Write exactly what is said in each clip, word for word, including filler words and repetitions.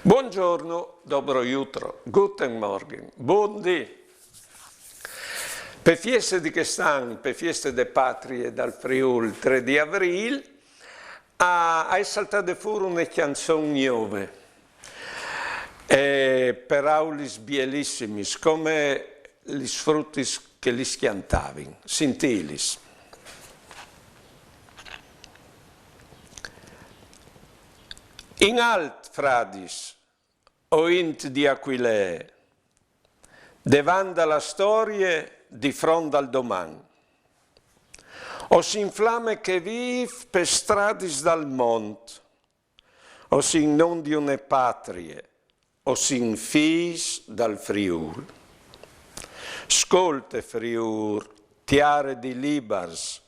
Buongiorno, dobro jutro, guten Morgen, buondì. Pe fieste di chest an, pe fieste de Patrie dal Friûl, trê di Avrîl, a, a è saltade fûr une cjançon gnove, e peraulis bielissimis, come lis frutis che lis cjantavin. Sintîlis. In alt, fradis, o int di Aquilee, devant da la storie, di front dal doman. O sin flame che vîf pes stradis dal mont, o sin non di une patrie, o sin fîs dal Friûl. Scolte, Friûr, tiare di libars,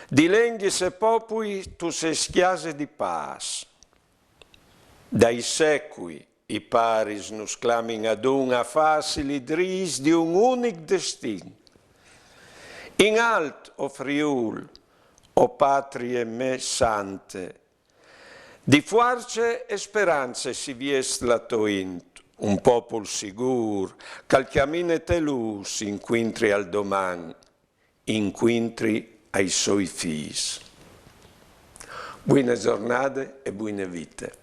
di lenghis e popui tu sês cjase di pâs. Dai secui i paris nus clamin adun a fâsi lidrîs di un unic destin. In alt, o Friûl, o patrie mê sante, di fuarce e sperance si viest la tô int, un popul sigûr, che al cjamine te lûs incuintri al doman, incuintri ai soi fîs. Buine zornade e buine vite.